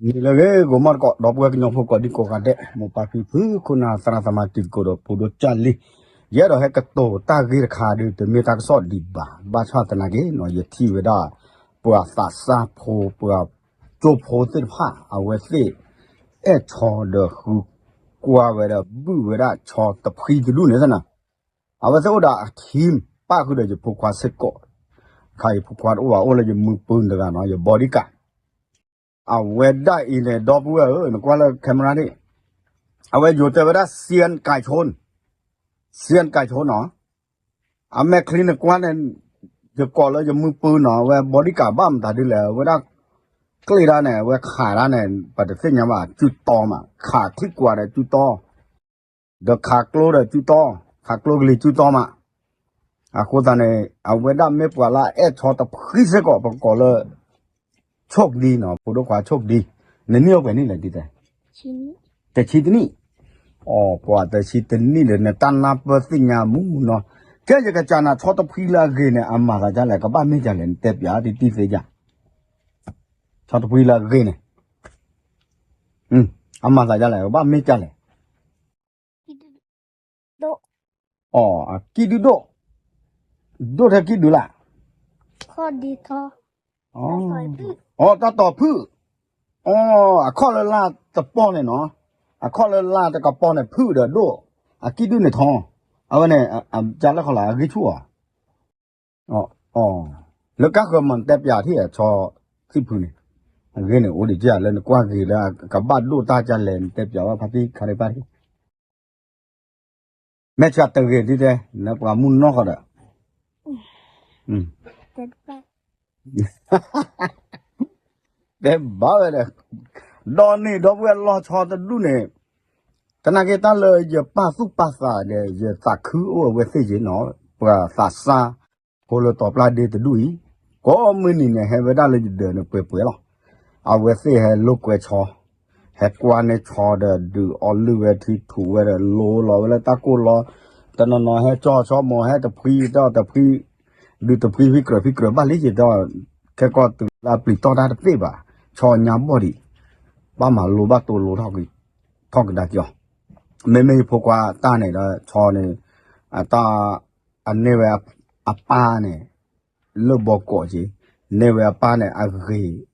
လၢဂ့ၤ ဂီၤမီၢ်တကိး ဒီပုၢ်ဝဲၢ်ကညီဖိကိးဒံကိးဂၤဒဲး မိၢ်ပၢ်ဖံဖု ခိၣ်နၢ်သရၣ်သမါတံၤသကိးဒီး ဖိဒိၣ်ကၢ်လံ, ယအဲၣ်ဒိးဟဲကတိၤတၢ်ဂ့ၢ်တခါဒီး တမ့ၢ်တၢ်ကစီၣ်ဒံးဘၣ် ဘၣ်ဆၣ်သနာ်က့နီၤ ယထံၣ်ဝဲဒၣ် ပှၤသးစၢ်ဖိ ပှၤကၠိဖိသ့ၣ်တဖၣ် အဝဲသ့ၣ် အဲၣ်ဆီဒီးဃုကွၢ်ဝဲဒီး ဘုၣ်ဝဲဒၣ်ဆီတဖှံတဒူၣ်န့ၣ်သနာ် အဝဲသ့ၣ်အိၣ်ဒီးအ team ပၣ်ဃုာ်ဒီးယဖိခွါစ့ၢ်ကီး, ခါယဖိခွါတအိၣ်ဘၣ် အိၣ်လၢယမုၢ်ပၢၤတဂၤနီၤ ယ bodyguard အဝဲဒၣ်အံၤန့ၣ် ဒီပုၢ်ဝဲၢ်ဧၢ နကွၢ်လၢ camera န့ၣ်, အဝဲယိၤတဲဝဲဒၣ် စံကၠိၣ်, စံကၠိၣ်နီၤ, အမဲာ်ချံနကွၢ်န့ၣ် ယကိးလၢယမုၢ်ပၢၤနီၤ အဝဲ bodyguard ဘၣ်မတၤဒ်လဲၣ် အဝဲဒၣ် ကျ့ၣ်ဒၣ်န့ၣ် အဝဲခးဒၣ်န့ၣ် ပတသ့ၣ်ညါဘၣ် စုတီမး ခးချံကွၢ်ဒီးစုတီ ဒီးခးကျိဒီးစုတီ, ခးကျိကလံၤစုတီမး, အဃိသတးန့ၣ် အဝဲဒၣ်မ့ၢ်ပှၤလၢအအဲၣ်ဆီတဖှံစ့ၢ်ကီး ပကိးလၢ ဆိၣ်ဒံနီၤ ဖိဒိၣ်ခွါဆိၣ်ဒံ, နနံၣ်အိၣ်ပှဲၤနံၣ်လဲၣ်ဒ်တဲ, တဆံတနံၣ်, အိ ပှၤတဆံတနံၣ်ဒီး နတၢ်နၢ်ပၢၢ်သ့ၣ်ညါမူနီၤ, ကဲယကစၢ်နၤဆီတဖှံလၢအဂ့ၤန့ၣ် အမၤသးဒ်လဲၣ် ကဘၣ်မ့ၢ်ဒ်လဲၣ် နတဲပျးတံၢ်တံၢ်သ့ယၤ, ဆီတဖှံလၢအဂ့ၤန့ၣ် အမၤသးဒ်လဲၣ် ကဘၣ်မ့ၢ်ဒ်လဲၣ် အိ အကံၣ်ဒုၣ်ဒိၣ်, ဒိၣ်ထဲကံၣ်ဒုၣ်လၢ်, အိ တၢ်တီၤဖုၣ်, အိ အခီၣ်လၢလၢ်တပီၢ်န့ၣ်နီၤ, အခီၣ်လၢလၢ်တကပီၢ်န့ၣ် ဖုၣ်ဒီးဒိၣ်, အကံၣ်ဒုၣ်န့ၣ်ထီ, အဝဲန့ၣ် ကလၢခီလၢ် အဂံၢ်ဆူၣ်အီၤ လၢကါဃၢၤမး နတဲပျးထံၣ်အဆီသံၣ်ဖုန့ၣ်, အဂ့ၢ်န့ၣ် အိၣ်ဒံးကလၢနကွၢ်ဂ့ၤလၢကဘၣ်ဒိၣ်တၢ်ကလဲၣ် နတဲပျးဝဲဖါတံၢ်ခါဒံးဘၣ်ထံၣ်, မဲာ်ဆှးတဂ့ၤဒ်တဲ နပှၤမုၢ်နီၢ်ဃီဒီး တဲဘၣ်ဝဲဒီး ဒီးန့ၣ် ဒီပုၢ်ဝဲၢ်လီၤဆီတဒူၣ်န့ၣ်, သနာ်က့တၢ်လၢယပာ်သူၣ်ပာ်သးဒီး ယသးခုအိၣ်အဝဲသ့ၣ်ယ့နီၤ, ပှၤသးစၢ်ဖိလၢတီၤပျၢ်ဒ့တဒူၣ်အံၤ, ကိးမုၢ်နံၤန့ၣ် ဟဲဝဲဒၣ်လၢယဒၢးန့ၣ်ပှဲၤပှဲၤလီၤ. အဝဲသ့ၣ်ဟဲလိာ်ကွဲဆီ, ဟဲကွၢ်န့ၢ်ဆီဒီး ဒုးအီလုၢ်ဝဲထံထူးဝဲဒီး လိၤလီၤဝဲလၢတၢ်ကိၢ်လီၤ, တနီၤနီၤဟဲကၠီဆီမိၤ ဟဲတဖှံတီၢ်တဖှံ ဒုးတဖှံဖံကြၢးဖံကြၢးဘၣ်လံက့ၤဒီး, ခဲကီၢ်တုၤလၢအပျံၤတီၢ်တၢ်တသ့ဘၣ်, ဆီညါဘီၣ်ဒံး, ဘၣ်မၤလိဘၣ်တိလိထီၣ်ကဒါက့ၤအီၤ, မ့မ့ၢ်ယဖိခွါတၢ်န့ၣ်ဒီး ဆီန့ၣ်, အတၢ်, အန့ၢ်ဝဲအပၢ်န့ၣ်, လၢဘီကီးက့ၤ, န့ၢ်ဝဲအပၢ်န့ၣ်အဂ့ၤ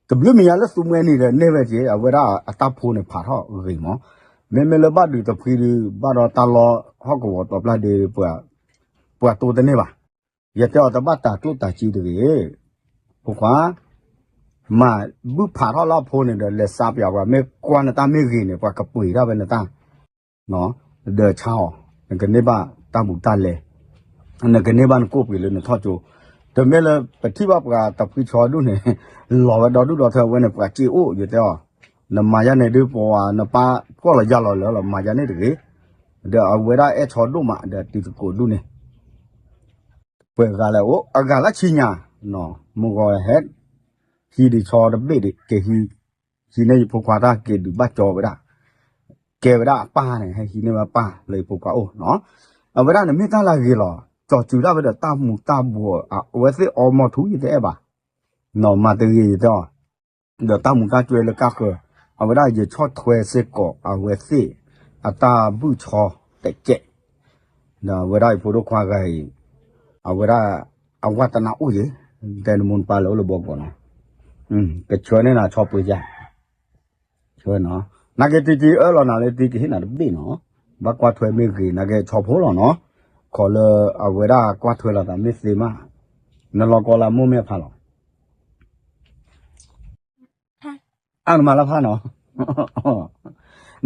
တဘျုးမံၤညါလၢသူမှဲနံၤဒီးန့ၢ်ဝဲက့ၤ အဝဲဒၣ်အတၢ်ဖိန့ၣ်ဖးထီၣ်ဂ့ၤမး, မ့မ့ၢ်လၢဘၣ်ဒုးတဖှံဒုး ဘၣ်ဒီးတၢ်လီၢ်ဟီၣ်ကဝီၤတီၤပျၢ်ဒ့ပှၤ, ပှၤတိတန့ၢ်ဘၣ်, ယတဲအီၤတဘၣ်တၢ်ကျိၣ်တၢ်စ့တဂ့ၤ, ဖိခွါ, မၤဘုၣ်ဖးထီၣ်လၢအဖိန့ၣ်ဒီး လဲၤစါပၠးပှၤ မ့ၢ်ကွၢ်နတၢ်မ့ၢ်ဂ့ၤန့ၣ် ပှၤကပှ့ၤဒၣ်ဝဲနတၢ် ဒီးဆါအီၤ, နကန့ၢ်ဘၣ်တၢ်ဘူးတၢ်လဲ, နကန့ၢ်ဘၣ်နကိၣ်ပှ့ၤလၢနထီၣ်ကၠိ, တမ့ၢ်လၢပထံၣ်ဘၣ်ပှၤတဖှံဆီဒူၣ်န့ၣ်, လီၤဝဲဒီဒူၣ်ဒီထၢဝဲန့ၣ် ပှၤစ့အိၣ်ယတဲအီၤ, နမၤယါန့ၣ်ဒုးပှၤနပၢ်ဖှီၣ်လီၤယါလီၤလၢလီၤ မၤယါန့ၣ်တဂ့ၤ, ဒီးအဝဲဒၣ်အဲၣ်ဆီဒိၣ်မး ဒီးတံၤသကိးဒူၣ်န့ၣ် ပှဲၤဂၤလဲၣ်အိၣ် အဂၤလၢဆံညါ, မုၢ်ဂီၤဟဲ, ဟံးဒံးဆီတဘ့ၣ်ဒံး ကဟံး, ဟံးန့ၢ်ယဖိခွါတၢ်က့ၤဒုးဘၣ်ကၠီဝဲဒၣ်, ကဲဝဲဒၣ်အပၢ်န့ၣ် ဟဲဟံးန့ၢ်ဝဲအပၢ်လၢယဖိခွါအိၣ်နီၤ, အဝဲဒၣ်န့ၣ်မ့ၢ်တၢ်လၢအဂ့ၤလီၤ, ကၠီၤစူၤဒၣ်ဝဲဒီးတၢ်မူၤတၢ်ဘှီး အဝဲသ့ၣ်အီမီၤထူယတအဲၣ်ဘၣ်, နီၤမၤတဂ့ၤယတဲအီၤ ဒီးတၢ်မူၤတၢ်စဲၤလၢကါဃၢၤ, အဝဲဒၣ်ယဆီၣ်ထွဲစ့ၢ်ကီး အဝဲသ့ၣ် အတၢ်ဘုၣ်ဆီတကဲး, ဒီးအဝဲဒၣ်ယဖိဒိၣ်ခွါဂၤအံၤ, အဝဲဒၣ် အဝဲတနၢ်အိၣ်ယဲ, တဲနမိၢ်နပၢ်လၢအိၣ်လၢဘီကီးနီၤ, ကဆှၢန့ၢ်နၤဆီပှ့ၤယၤ ဆှၢနီၤ, နာ်က့တံၤတံၤအၢၣ်လီၤနၤလၢတံၤကဟ့ၣ်နၤတဘ့ၣ်နီၤ, ဘၣ်ကွၢ်ထွဲမ့ၢ်ဂ့ၤ နာ်က့ဆီဖိလီၤနီၤ, ခီလၢအဝဲဒၣ်ကွၢ်ထွဲလိာ်သးမ့ၢ်သ့မး, နလီၤကီလၢမိၢ်မ့ၢ်ဖးလီၤ အၢ နမၤလၢဖးနီၤ,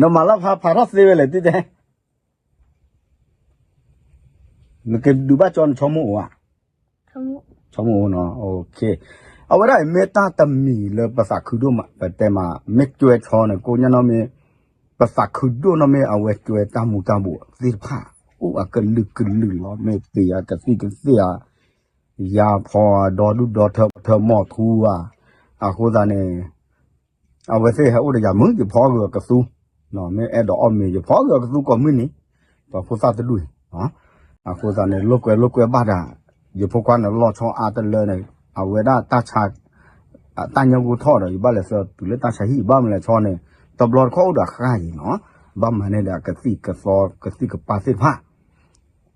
နမၤလၢဖးဖးထီၣ်သ့ဝဲလဲၣ်တံၢ်တဲ, နကဒုးဘၣ်ကၠီနဆီမိၢ်အိၣ်ဧါ, ဆီမိၢ်အိၣ်နီၤ, အဝဲဒၣ်အံၤမ့ၢ်တၢ်တမံၤလၢပသးခုဒိၣ်မး ပတဲမး မ့ၢ်ကၠွဲဆီန့ၣ် ကိညါနီၢ်မ့ၢ်, ပသးခုဒိၣ်နီၢ်မ့ၢ်အဝဲကၠွဲတၢ်မူၤတၢ်ဘှီးသ့ၣ်တဖၣ်, အိၣ်အကလုာ်ကလုာ်လီၤ မ့ၢ်သ့ၣ်အကသံၣ်ကသ့ၣ်ဧါ ယၤဖီဒီဒူၣ်ဒီထၢ ထၢမီၢ်ထူဧါ, အဃိသတးန့ၣ် အဝဲသ့ၣ်ဟဲအိၣ်ဒီးယၤမုၢ် ယဖီအဂုၤအကသူ, မ့ၢ်အဲၣ်ဒိးအီၣ်မ့ၤ ယဖီအဂုၤအကသူကိးမုၢ်နံၤ, ပှၤဖိသၣ်တဒူၣ်အံၤ, အဃိသတးန့ၣ် လိာ်ကွဲလိာ်ကွဲဘၣ်တၢ်, ယဖိခွါန့ၣ်လီၤဆီအါတလၢန့ၣ် အဝဲဒၣ်တၢ်ဆါ တၢ်ညၣ်ဂိၢ်ထီၣ်ဒီး ယဘၣ်လဲၤဆှၢတုၤလၢတၢ်ဆါဟံၣ် ဘၣ်မနုၤလဲၣ်ဆီန့ၣ် တဘျီတခီၣ်အိၣ်ဒီးဃၣ်ယံၤနီၤ, ဘၣ်မၤန့ၢ်ဒီးကသံၣ်ကသီကသံၣ်ကပၤသ့ၣ်တဖၣ်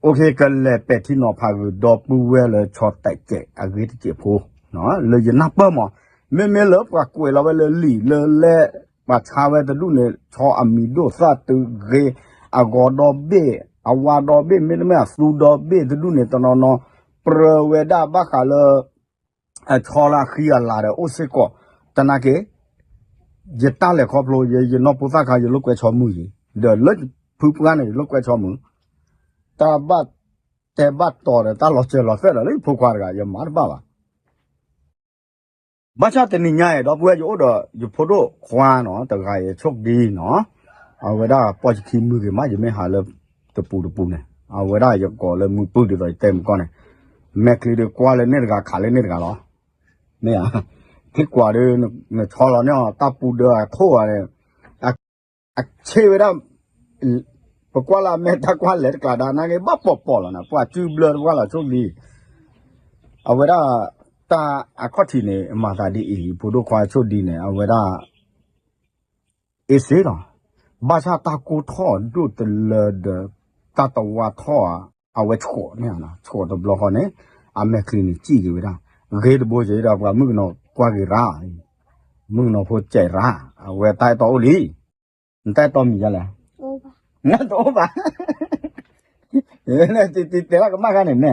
OK ကလဲၤပဲာ်ထံနီၤဖးဂ့ၤ ဒီပုၢ်ဝဲၢ်လၢဆီတဲာ်ကဲးအဂ့ၢ်တစဲးဖိ လၢယနၢ်ပၢၢ်မး, မ့မ့ၢ်လၢပှၤကွဲးလီၤဝဲလၢလံာ်လၢလဲၣ် ပှၤဆါဝဲတဒူၣ်န့ၣ် ဆီအမံၤဒိၣ်သၣ်တုၤဂ့ၤ အဂီၤဒီဘ့ၣ် အဝါဒီဘ့ၣ် မ့တမ့ၢ်အသူဒီဘ့ၣ်တဒူၣ်န့ၣ် တနီၤနီၤ ပြၢဝဲဒၣ်ဘၣ်ဃးလၢ အဆီလၢအဃံအလၤဒီးအိၣ်စ့ၢ်ကီး, သနာ်က့ ယတၢ်လဲၤခီဖျိ ယနီၢ်ဖိသၣ်ခါ ယလိာ်ကွဲဆီမုၢ်ယံၤ ဒီးလၢဖုပှၢ်န့ၣ် ယလိာ်ကွဲဆီမုၢ်, တၢ်ဘၣ်တဲဘၣ်တီၤဒီးတၢ်လီၤစၢၤလီၤသွဲၣ်ဒီးလၢယဖိခွါတဂၤ ယမၤတဘၣ်ဘၣ် ဘၣ်ဆၣ်တနံၤညါအံၤ ဒီပုၢ်ဝဲၢ်ယအိၣ်ဒီးယဖိဒိၣ်ခွါနီၤ တဂၤအံၤဆိၣ်ဒံနီၤ, အဝဲဒၣ်ပိာ်ယခံမုၢ်ဂ့ၤမး ယမ့ၢ်ဟးလၢတပူၤတပူၤန့ၣ် အဝဲဒၣ်ယကိးလၢမုၢ်ပုၢ်ဒ်သိးယတဲမုၢ်ကီၢ်န့ၣ်, မဲာ်ချံဒီးကွၢ်လၢန့ၣ်တဂၤခးလၢန့ၣ်တဂၤလီၤ, မ့ၢ်ဧါ, ထံကွၢ်ဒီး နဆီလီၤန့ၢ်အီၤ တၢ်ပူၤဒၢအခိၣ်ဂၤန့ၣ် အဆ့ဝဲဒၣ် ပကွၢ်လၢအမဲာ်တၢ်ကွၢ်လဲၤတကျးဒါ နာ်က့ဘၣ်ပိာ်ပိာ်လီၤနၤ ပှၤစုဘျၢတကွၢ်လီၤဆိၣ်ဒံ, အဝဲဒၣ် တၢ်အခီၣ်ထံးန့ၣ် မၤသးဒ်အံၤ ဖိဒိၣ်ခွါဆိၣ်ဒံန့ၣ် အဝဲဒၣ် အ့စ့လီၤ, ဘၣ်ဆၣ်တၢ်ကိၢ်ထီၣ်ဒိၣ်တလၢဒီး တၢ်တဝါထီၣ်ဧါ အဝဲဆှိးန့ၣ် ဆှိးတဘျီဃီန့ၣ် အမဲာ်ချံန့ၣ်စံၣ်က့ၤဝဲဒၣ်, ဂ့ၤတဘိက့ၤဒီး ပှၤမုၣ်ကနီၤကွၢ်က့ၤရၣ်, မုၣ်ကနီၤဖိစဲးရၣ် အဝဲတၢ်အဲၣ်တီအိၣ်လံ, နတၢ်အဲၣ်တီမံၤဒ်လဲၣ်, နတအိၣ်ဘၣ်, တဲလၢကမၣ်ခါန့ၣ်နဲ,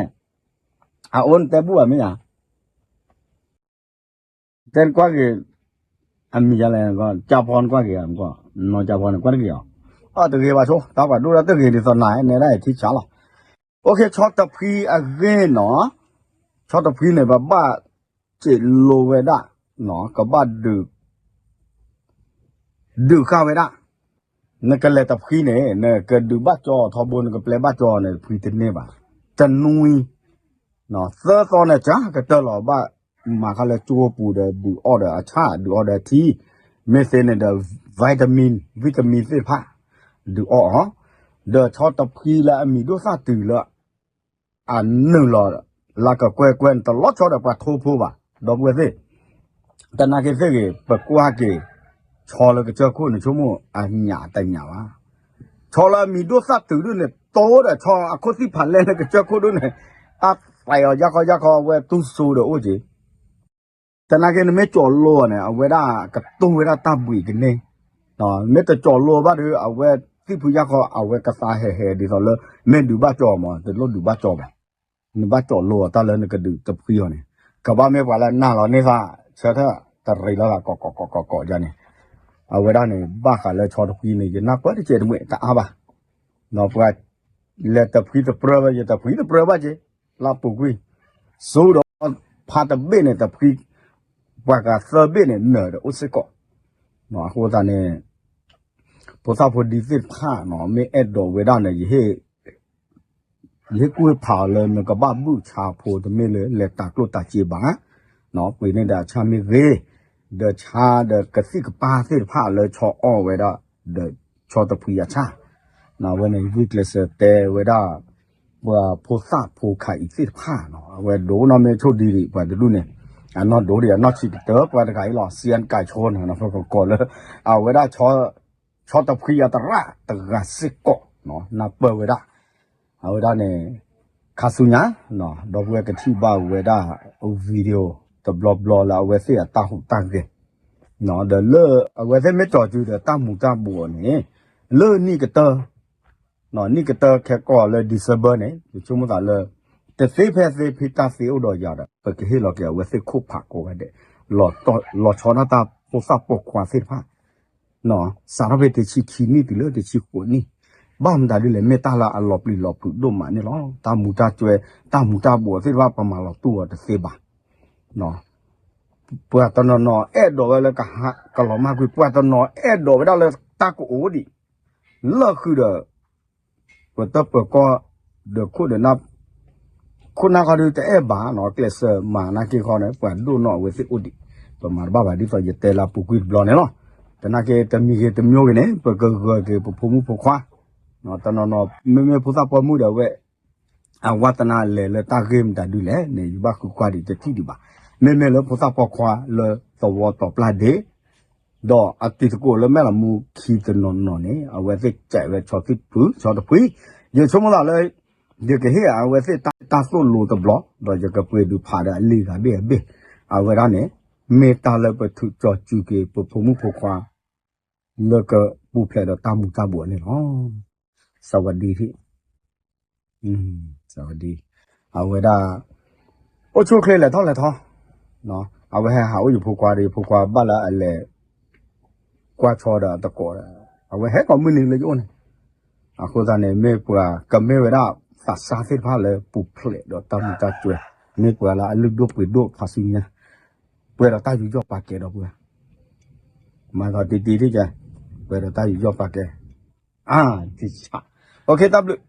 အအိၣ်နတဲဘူၣ်ဘၣ်မ့ၢ်ဧါ တဲနကွၢ်က့ၤ, အမံၤယလဲၣ်, ကၠၢ်ဖီနကွၢ်က့ၤ, နီၢ်ကၠၢ်ဖီန့ၣ်ကွၢ်တက့ၤအီၤ, အတဂ့ၤဘၣ်ဆိ, တၢ်ပှၤဒိၣ်ဒၣ်တဂ့ၤဒ်သိးနၤ နဲဒၣ်အံၤထံဆါလီၤ, အိၣ်ခ့ ဆီတဖှံအဂ့ၢ်နီၤ, ဆီတဖှံန့ၣ် ပဘၣ်စံးလိဝဲဒၣ်, ကဘၣ်ဒုး ဒုးဃာ်ဝဲဒၣ်, နကလဲၤတဖှံန့ၣ် နကဒုးဘၣ်ကၠီထီဘိ နကပျဲဘၣ်ကၠီန့ၣ် တဖှံတန့ၢ်ဘၣ်, တနွံ, သၢသီန့ၣ် ကၢ်ကတၢၢ်လီၤဘၣ်, မၤခါလၢကၠိပူၤဒီး ဒုးအီၣ်ဒီးအဆၣ် ဒုးအီၣ်ဒီးအထံ, မ့ၢ်သ့န့ၣ်ဒီး vitamin vitamin သ့ၣ်တဖၣ်, ဒုးအီၣ်အီၤ, ဒီးဆီတဖှံလၢအမံၤဒိၣ်သၣ်တုၤလၢ အနုာ်လီၤ လၢကကွဲကွဲန့ၣ် တလီၤဆီဒီးပှၤထိဖိဘၣ်, ဒီပုၢ်ဝဲၢ်သ့ၣ်, တနာ်က့သ့ၣ်ဂ့ၤ ပကွၢ်က့ၤ, ဆီလၢကစၢၢ်ခိၣ်န့ၣ် ဆိကမိၣ်အညၣ်တညၣ်ဘၣ်, ဆီလၢအမံၤဒိၣ်သၣ်တုၤဒိၣ်န့ၣ် တိဒီးဆီအခိၣ်သ့ၣ်ဖးလဲၢ်လၢကစၢၢ်ခိၣ်ဒိၣ်န့ၣ်, အသးအီၤယါခီယါခီ အဝဲတူၢ်စိဒီးအိၣ်က့ၤ တနာ်က့နမ့ၢ်ကၠီၤလိအီၤန့ၣ် အဝဲဒၣ်ကတိၢ်ဝဲဒၣ်တၢ်ဘှံးကန့ၢ်, မ့ၢ်တကၠီၤလိအီၤဘၣ်ဒီး အဝဲသ့ၣ်ဖုယါခီ အဝဲကသးဟဲဟဲဒ်သိးလၢ မ့ၢ်ဒုးဘၣ်ကၠီၤမး တလိၣ်ဒုးဘၣ်ကၠီၤဘၣ်, နဘၣ်ကၠီၤလိအီၤတၢ်လၢနကဒုးတဖှံအီၤန့ၣ်, ကဘၣ်မ့ၢ်ပှၤလၢနၢ်လီၤန့ၢ်သး ဆၢထၢၣ်တရံးလီၤသး ကိးကိးကိးကိးကိးယါန့ၣ်, အဝဲဒၣ်န့ၣ် ဘၣ်ဃးလၢဆီတဖှံန့ၣ် ယနၢ်ပၢၢ်တကဲးတမှဲးတအါဘၣ် ပှၤလဲၤတဖှံတပြၢဘၣ် ယတဖှံတပြၢဘၣ်က့ၤ, လၢပူၤကွံာ်, စိဒီးဖးတဘ့ၣ်န့ၣ် တဖှံ, ပှၤဂၤသၢဘ့ၣ်န့ၣ် နၢၤဒီးအိၣ်စ့ၢ်ကီး, အဃိသတးန့ၣ် ဖိသၣ်ဖိဒံသ့ၣ်တဖၣ်နီၤ မ့ၢ်အဲၣ်ဒိးဝဲဒၣ်န့ၣ် ယဟ့ၣ်ကူၣ်ဟ့ၣ်ဖးအီၤလၢနကဘၣ်ဘုၣ်ဆါဖိတမ့ၢ်လၢလဲၤတၤကျိၣ်တၤစ့ဘၣ်, ပှ့ၤန့ၢ်ဒီးအဆၣ်မ့ၢ်ဂ့ၤ, ဒီးဆါဒီးကသံၣ်ကပၤသ့ၣ်တဖၣ်လၢဆီအီၣ်ဝဲဒၣ်, ဒီးဆီတဖှံအဆၣ်, အဝဲန့ၣ် ယဂုာ်ကျဲးစၢးတဲဝဲဒၣ် ပှၤဖိသၣ်ဖိခါအံၤသ့ၣ်တဖၣ်နီၤ အဝဲဒိၣ်နီၢ်မ့ၢ်ဆိၣ်ဒံဒံး ပှၤတဒူၣ်န့ၣ်, အနီၢ်ဒိၣ်ဒံးအနီၢ်ဆံးကတၢၢ် ပှၤတဂၤအံၤလီၤ စံအၣ်ကးဆိန့ၣ် ပကကိးလၢ အဝဲဒၣ် ဆီတဖှံအသရၣ်တဂၤစ့ၢ်ကီး နၢ်ပၢၢ်ဝဲဒၣ်, အဝဲဒၣ်န့ၣ် ခါဆူညါ ဒီပုၢ်ဝဲၢ်ကထံၣ်ဘၣ်ဝဲဒၣ် video တဘျီဘျီလၢအဝဲသ့ၣ်အတၢ်ဟူးတၢ်ဂဲၤ, ဒီးလၢအဝဲသ့ၣ်မ့ၢ်ကၠီၤစုဒီးတၢ်မူၤတၢ်ဘှီးန့ၣ် လၢနံၣ်ကတၢၢ် နံၣ်ကတၢၢ်ခဲကီၢ်လၢ December န့ၣ် ယဆိကမိၣ်သးလၢ တသ့ဖဲသ့ဖံတၢ်သ့အိၣ်ဒီးယၤဒီး ပကဟ့ၣ်လီၤက့ၤအဝဲသ့ၣ်ခိၣ်ဖးကိးဂၤဒဲး, လီၤဆီဒၣ်တၢ်ဖိသၣ်ပိာ်ခွါသ့ၣ်တဖၣ်, စးထီၣ်ဖဲတဆံခံနံၣ်တုၤလၢတဆံဃိးနံၣ်, ဘၣ်မတၤဒ်လဲၣ် မ့ၢ်တၢ်လၢအလီၤပျံၤလီၤဖုးဒိၣ်မးန့ၣ်လီၤ. တၢ်မူၤတၢ်စဲး တၢ်မူၤတၢ်ဘှီးသ့ၣ်တဖၣ် ပမၤလီၤတူၢ်အီၤတသ့ဘၣ်. ပှၤတနီၤနီၤအဲၣ်ဒိးဝဲလၢကဟးကလီၤမၢ်ကွံာ်, ပှၤတနီၤအဲၣ်ဒိးဝဲဒၣ်လၢတၢ်ကအိၣ်ဒံး လၢဃုာ်ဒီး ပတၢ်ပၢၤကီၢ် ဒီးခိၣ်ဒီးနၢ် ခိၣ်နၢ်ခီဒုးတအဲၣ်ဘၣ်နီၤ, ကျဲးစၢးမၤနာ်က့ခီန့ၣ် ပှၤဒိၣ်နီၢ်အဝဲသ့ၣ်အိၣ်ဒံး, ပမၤတဘၣ်ဘၣ်ဒ်သိးယတဲလၢအပူၤကွံာ်တဘျီန့ၣ်လီၤ. သနာ်က့တမံၤဂ့ၤတမံၤဂ့ၤန့ၣ် ပကဂၢၢ်က့ၤပဖိမုၣ်ဖိခွါ, တနီၤနီၤ မ့မ့ၢ်ဖိသၣ်ပိာ်မုၣ်ဒီးအဝဲ အဝါသနာလဲၤလၢတၢ်ဂ့ၢ်မတၤဒုလဲၣ်န့ၣ် ယဘၣ်ဃုကွၢ်ဒံးတထံၣ်ဒံးဘၣ်. မ့မ့ၢ်လၢဖိသၣ်ပိာ်ခွါလၢသဝီတီၤပျၢ်ဒ့ ဒီးအတံၤသကိးလၢမဲၢ်လးမူခံတနီၤနီၤန့ၣ် အဝဲသ့ၣ်ကဲးဝဲဆီသံၣ်ဖုဆီတဖှံ, ယဆိကမိၣ်သးလၢ ယကဟ့ၣ်အဝဲသ့ၣ်တၢ်သိၣ်လိတဘျီ ဒီးယကပှ့ၤဒုးဖးဒီးအလံာ်ဂၤဘ့ၣ်အဘ့ၣ်, အဝဲဒၣ်န့ၣ် မ့ၢ်တၢ်လၢပထုးကၠီစုက့ၤပဖိမုၣ်ဖိခွါ လၢကပူၤဖျဲးဒီးတၢ်မူၤတၢ်ဘှီးန့ၣ်လီၤ. စဝၤဒံ အဝဲဒၣ် အိၣ်ဆူၣ်အိၣ်ချ့လဲၤထီၣ်လဲၤထီ, အဝဲဟဲဟးအိၣ်ယဖိခွါဒီး ယဖိခွါဘၣ်လၢအလဲၤ ကွၢ်ဆီဒီးအသကိးဒီး အဝဲဟဲကိးမုၢ်နံၤလၢယအိၣ်န့ၣ်, အဃိသတးန့ၣ် မ့ၢ်ပှၤကမ့ၢ်ဝဲဒၣ်သးစၢ်သ့ၣ်တဖၣ်လၢပူၤဖျဲးဒီးတၢ်မူၤတၢ်ဘှီး, မ့ၢ်ပှၤလၢအလုၢ်ဒိၣ်ပှ့ၤဒိၣ်ဖးဆူညါ, ပှဲၤဒီးတၢ်ယူးယီၣ်ပာ်ကဲဒီးပှၤ မၤသီတံတံထံၣ်ကဲ, ပှဲၤဒီးတၢ်ယူးယီၣ်ပာ်ကဲ, အါ, တၢ်ဘျုး